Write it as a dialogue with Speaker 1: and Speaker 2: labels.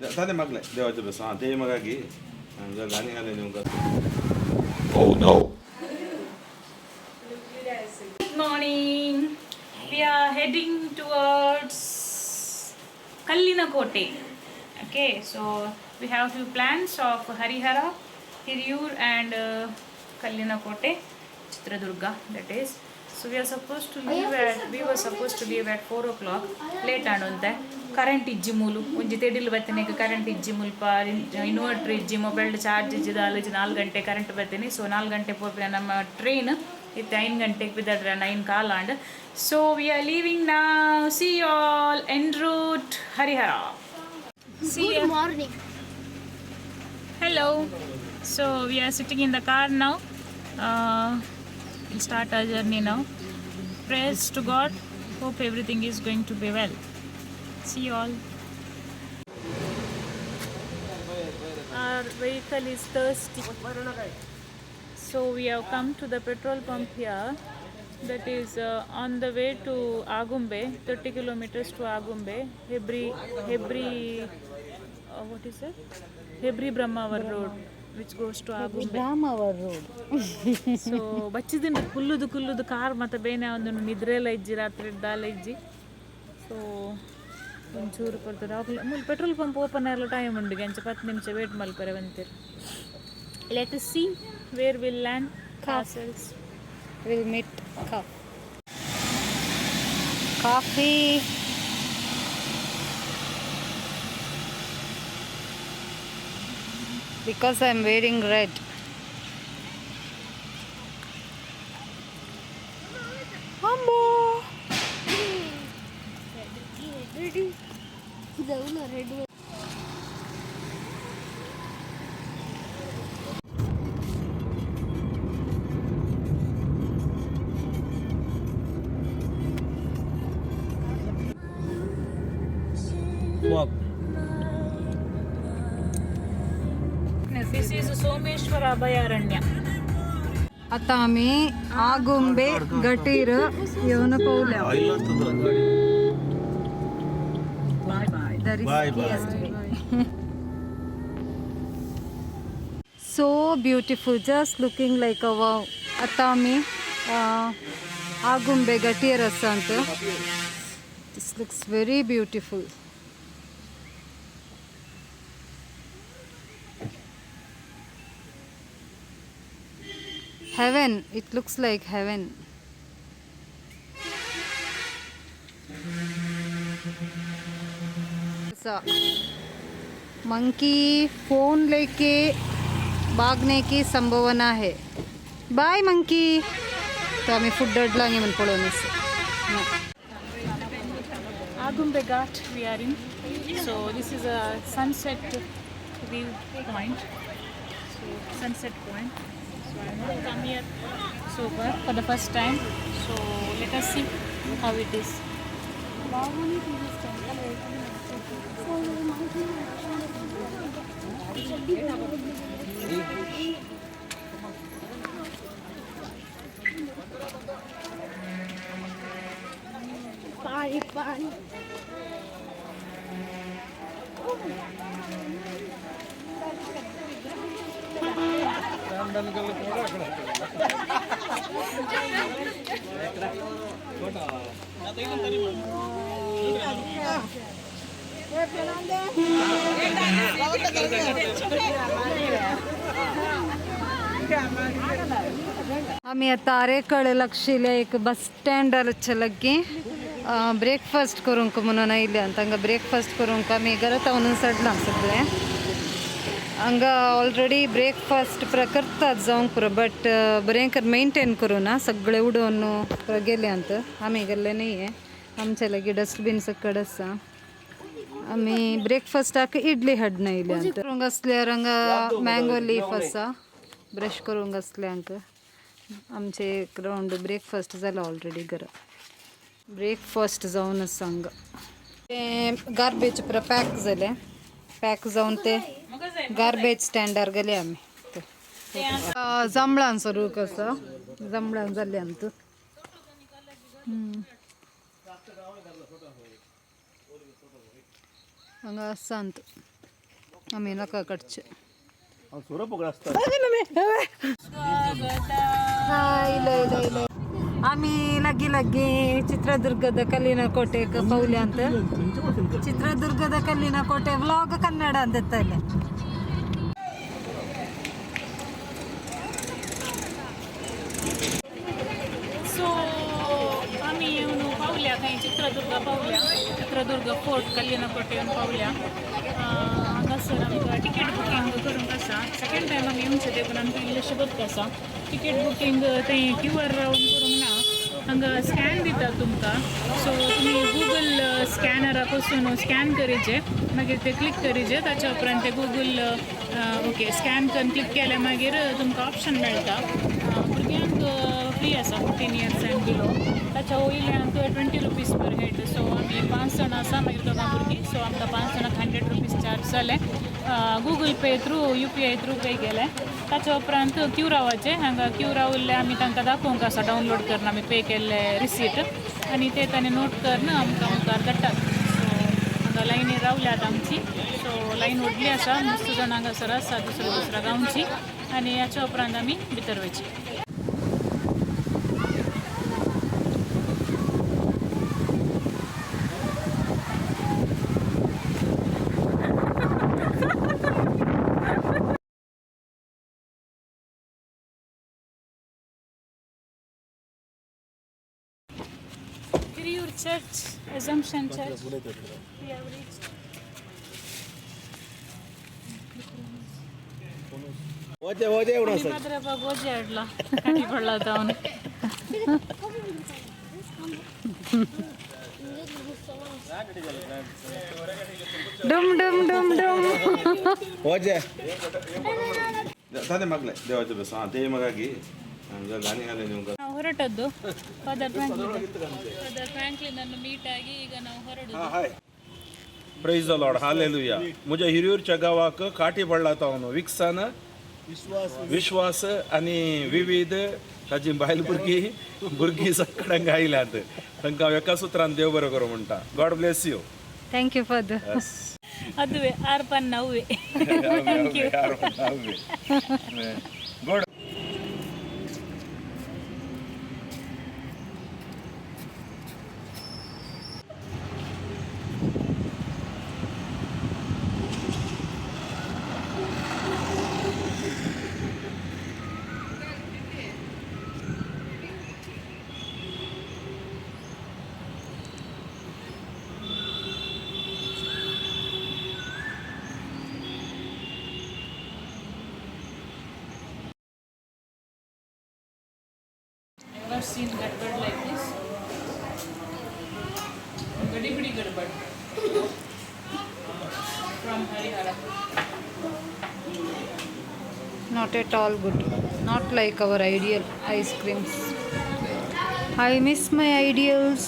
Speaker 1: ताते मागले देवाचे बस हां ते मग गाणी घाले नेमकं.
Speaker 2: Oh no.
Speaker 3: Good morning. We are heading towards Kallinakote. Okay, so we have few plans of Harihara, Hiriyur and Kallinakote, Chitradurga that is. So we are supposed to leave at we were supposed to leave at 4 o'clock. Late and current ಇಜ್ಜಿ ಮೂಲು ಒಂಜಿ ತೆಡಿಲ್ ಬತ್ತಿನ current ಇಜ್ಜಿ ಮುಲ್ಪ inverter ಇಜ್ಜಿ mobile charge ಇಜ್ಜಿ ದಾಲ ಇಜ್ಜಿ 4 ಗಂಟೆ ಕರೆಂಟ್ ಬತ್ತೀನಿ. ಸೊ 4 ಗಂಟೆ ಪೋಪಿನ ನಮ್ಮ ಟ್ರೈನ್ ಇತ್ತೆ 5 ಗಂಟೆಗೆ ಬಿದ್ದಡ್ರ 9 ಕಾಲ್ and. So we are leaving now. See all en route Harihara. See
Speaker 4: Good morning.
Speaker 3: Hello. So we are sitting in the car now. We'll start our journey now. Prayers to God. Hope everything is going to be well. See you all. Our vehicle is thirsty. So we have come to the petrol pump here. That is on the way to Agumbe, 30 kilometers to Agumbe. Hebri, Hebri, what is it? Hebri Brahmavar Road, which goes to Agumbe.
Speaker 5: Brahmavar road.
Speaker 3: So ಬಚ್ಚಿದಿಂದ ಕುಲ್ಲುದು ಕುಲ್ಲುದು car ಮತ್ತು ಬೇನೆ ಒಂದು ನಿದ್ರೆಲ್ಲ ಇಜ್ಜಿ ರಾತ್ರಿ ದಾಲ ಇಜ್ಜಿ. So ಒಂಚೂರು ಕೊಡ್ತಾರೆ ಮೂಲು ಪೆಟ್ರೋಲ್ ಪಂಪ್ ಓಪನ್ ಆಗಲ್ಲ ಟೈಮ್ ಉಂಡು ಅಂಚ 10 ನಿಮಿಷ ವೇಟ್ ಮಲ್ಪರೆ ಬಂತೀರಿ. Let see where will land castles.
Speaker 5: Will meet coffee. Coffee. Because I'm wearing red. Ambo.
Speaker 4: Red.
Speaker 1: Walk.
Speaker 3: This is Someshwara Abhayaranya.
Speaker 5: आता आम्ही आगुंबे गटीर येवन पावल्या. The
Speaker 1: Bye bye.
Speaker 5: riskiest way. So beautiful, just looking like a wow. आता आम्ही आगुंबे गटीर आसा अंत. This looks very beautiful. Heaven, it looks like heaven. Monkey phone लेके भागने की संभावना है. बाय मंकी. तो आम्ही फूड अडलांगे म्हण पळोवन.
Speaker 3: Agumbe Ghat we are in. So this is a sunset view point. So sunset point. So I have not come here so far for the first time. So let us see how it is.
Speaker 4: Pani pani.
Speaker 5: आम्ही आता आरेकळ लक्षिले एक बस स्टँडारच्या लग्गी breakfast करूंक म्हणून आयले. आनी तांकां breakfast करूंक आमी घरात वचून चडलां सगळें. हांगा ऑलरेडी ब्रेकफास्ट पुरा करतात जावंक पुरो, बट बरें कर मेंटेन करूं ना, सगळें उडोवन पुरा गेले अंत. आमी गेल्ले न्ही, आमचे लागीं डस्टबीन सकड आसा. आमी ब्रेकफास्टाक इडली हाडून आयले अंत. करूंक आसल्यार हांगा मँगो लीफ आसा, ब्रश करूंक आसल्यांक. आमचे एक रावंड ब्रेकफास्ट जाला ऑलरेडी घरा. ब्रेकफास्ट जावन आसा हांगा. तें गार्बेज पुरा पॅक जालें, पॅक जावन ते गार्बेज स्टँडार गेले आमी. जांबळांचो रूख आसा, जांबळां जाल्ली आमकां. हांगा आसा. आमी नाका काडचे. ಇಲ್ಲ ಇಲ್ಲ ಇಲ್ಲ, ಆಮಿ ಲಗ್ಗಿ ಲಗ್ಗಿ ಚಿತ್ರದುರ್ಗದ ಕಲ್ಲಿನ ಕೋಟೆ ಪೌಲ್ಯ ಅಂತ. ಚಿತ್ರದುರ್ಗದ ಕಲ್ಲಿನ ಕೋಟೆ ವ್ಲಾಗ್ ಕನ್ನಡ ಅಂತ ಇಲ್ಲ.
Speaker 3: ಸೊ आमी येवन पावल्या खंय? चित्रदुर्ग पावल्या. चित्रदुर्ग फोर्ट, कल्लिना कोटे येवन पावल्या. हांगासर आमकां टिकेट बुकींग करूंक आसा. सेकेंड टायम आमी येवचें देखून आमकां इल्लेशें बदक आसा. टिकेट बुकींग थंय क्यू आर रावन करूंक ना, हांगा स्कॅन दितात तुमकां. सो तुमी गुगल स्कॅनरा पसून स्कॅन करीचे, मागीर ते क्लिक करीचे. ताच्या उपरांत ते गुगल ओके स्कॅन करून क्लिक केल्या मागीर तुमकां ऑप्शन मेळटा. भुरग्यांक फ्री आसा, 14 इयर्स अँड बिलो. ताच्या वयल्यांक ₹20 पर हेड. सो आमी पांच जाणां आसा, मागीर दोगां भुरगीं, सो आमकां पांच जाणांक 100 रुपीज चार्ज जाले. Google pay through, UPI through pay केले. ताच्या उपरांत क्यू रावाचें. हांगा क्यू रावल्ले आमी तांकां दाखोवंक आसा, डावनलोड करून आमी पे केल्ले रिसीट, आनी ते ताणें नोट करून आमकां मुखार धाडटात. सो हांगा लायनीर रावल्यात आमची. सो लायन व्हडली आसा, मस्त जाणां हांगासर आसा दुसऱ्या दुसऱ्या गांवची, आनी हाच्या उपरांत आमी भितर वयची. Hiriyur Church, Assumption Church. We have reached.
Speaker 1: ಓಜೆ ಓಜೆ.
Speaker 3: ಮಾತ್ರ ಗೋಜೆ ಆಡ್ಲ ಕಣಿ ಬಳ್ಳಾದ ಅವನು.
Speaker 5: ಡುಮ್ ಡುಮ್ ಡುಮ್ ಡುಮ್.
Speaker 1: ಓಜೆ ತಂದೆ ಮಗಳೇ ದೇವಾಜ ಬಸ್. ಹಾಂ, ದೇವಿ ಮಗಾಗಿ ಗಾನಿ ಹಾಲೆ ನೀವು.
Speaker 3: ನಾವು ಹೊರಟದ್ದು. ಫಾದರ್ ಫ್ರಾಂಕ್ಲಿನ್, ಫಾದರ್ ಫ್ರಾಂಕ್ಲಿನ್ ಅನ್ನು ಮೀಟ್ ಆಗಿ ಈಗ ನಾವು ಹೊರಡುದು.
Speaker 1: Hi, praise the lord, hallelujah. म्हज्या हिरियूरच्या गांवाक काठी पडला तो विक्सान विश्वास आनी विविध ताजी बायल भुरगीं भुरगीं सगळ्यांक आयल्यात. तांकां हांव एका सुत्रान देव बरो करूं म्हणटा. God bless you.
Speaker 5: Thank you father.
Speaker 3: ಅದುವೆ ಆರು ಪನ್ನ ಅವ್ವೆ. Thank you.
Speaker 1: Good.
Speaker 3: Never seen gadbad like this. Gadibidi gadbad. From Harihara.
Speaker 5: Not at all good. Not like our ideal ice creams. I miss my ideals.